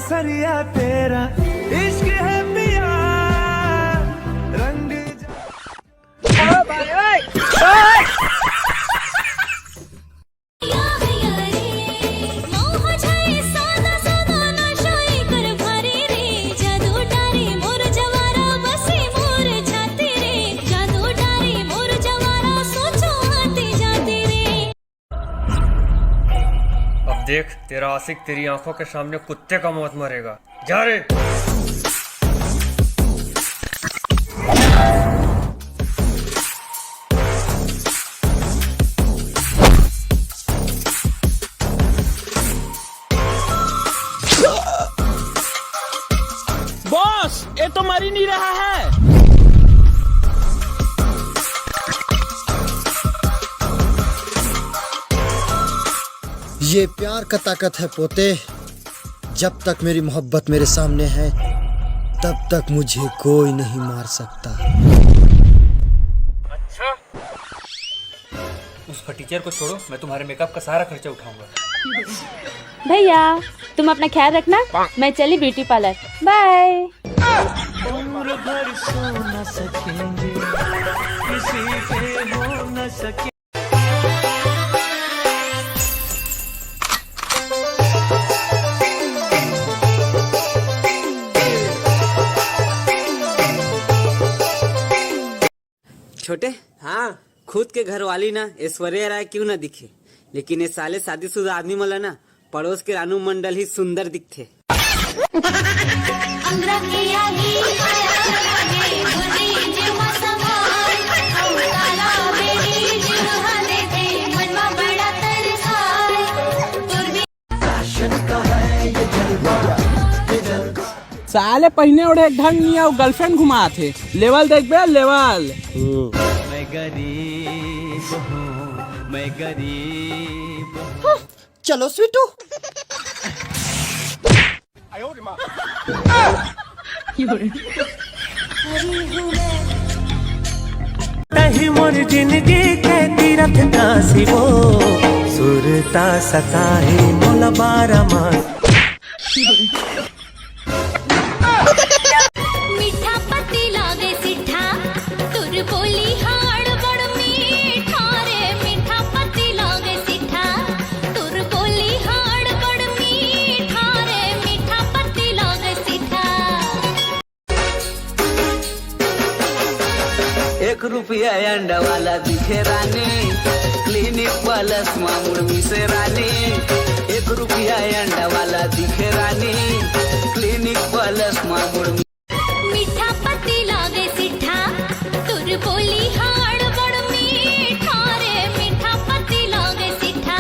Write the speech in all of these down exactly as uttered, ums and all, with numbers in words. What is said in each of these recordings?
सरिया तेरा इश्क है पिया, रंग अब देख, तेरा आशिक तेरी आंखों के सामने कुत्ते का मौत मरेगा। जा रे। बॉस, ये तो मर ही नहीं रहा है। ये प्यार का ताकत है पोते। जब तक मेरी मोहब्बत मेरे सामने है, तब तक मुझे कोई नहीं मार सकता। अच्छा, उस फटीचर को छोड़ो, मैं तुम्हारे मेकअप का सारा खर्चा उठाऊंगा। भैया, तुम अपना ख्याल रखना, मैं चली ब्यूटी पार्लर। बाय। छोटे, हाँ। खुद के घरवाली ना ऐश्वर्या राय क्यों ना दिखे, लेकिन ये साले शादीशुदा आदमी मन ला ना पड़ोस के रानू मंडल ही सुंदर दिखथे। साले पहिने ओढ़े एक ढंग नहीं, अउ गर्लफ्रेंड घुमात हे। लेवल देख बे, लेवल। मैं गरीब हूँ, मैं गरीब हूँ। चलो स्वीटू। तही मोर जिंदगी के तीरथ काशी वो, सुरता सताही मोला बारह मास। मीठा पत्ती लागे सिट्ठा, तोर बोली हा अड़बड़ मीठा रे। मीठा पत्ती लागे सिट्ठा, तोर बोली हा अड़बड़ मीठा रे। मीठा पत्ती लागे सिट्ठा। एक रुपया अंडा वाला दिखे रानी, क्लिनिक प्लस मा मुड़ मिसे रानी। एक रुपया अंडा वाला दिखे रानी, क्लिनिक प्लस मा मुड़। मीठा पत्ती लागे सिट्ठा, तोर बोली हा अड़बड़ मीठा रे। मीठा पत्ती लागे सिट्ठा,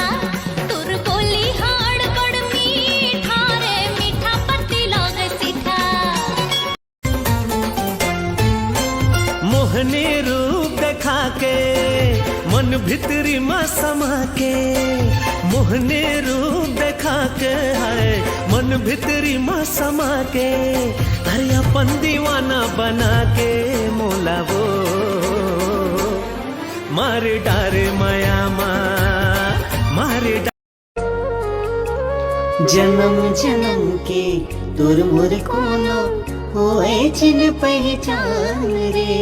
तोर बोली हा अड़बड़ मीठा रे। मीठा पत्ती लागे सिट्ठा। मोहनी रूप देखा के मन भितरी मा समा के, मोहनी रूप देखा के है मन भितरी मा समा के, अरे अपन दीवाना बना के मोला वो मार डारे मया मा, मार डा- जनम जनम के तोर मोर कोनो होए चिन पहिचान रे,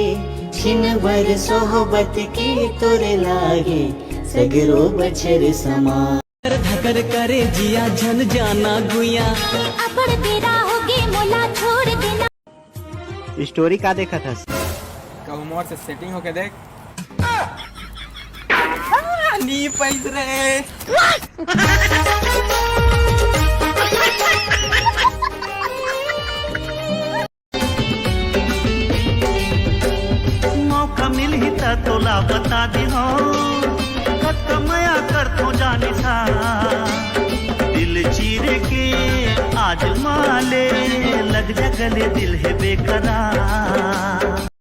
छिन भर सोहबत के तोर लागे सगरो बछर समान। धकर करे जिया झन जाना गुया। अबड़ बेरा होगे मोला छोड़ देना। स्टोरी का देखत हस? कहूँ मोर से सेटिंग होके देख। आ, नी पैस रे। मौका मिलही त तोला बता दिहो, कतका मया करथो जानिसा। दिल चीर के आज माले लग जा गले, दिल हे बेकरार।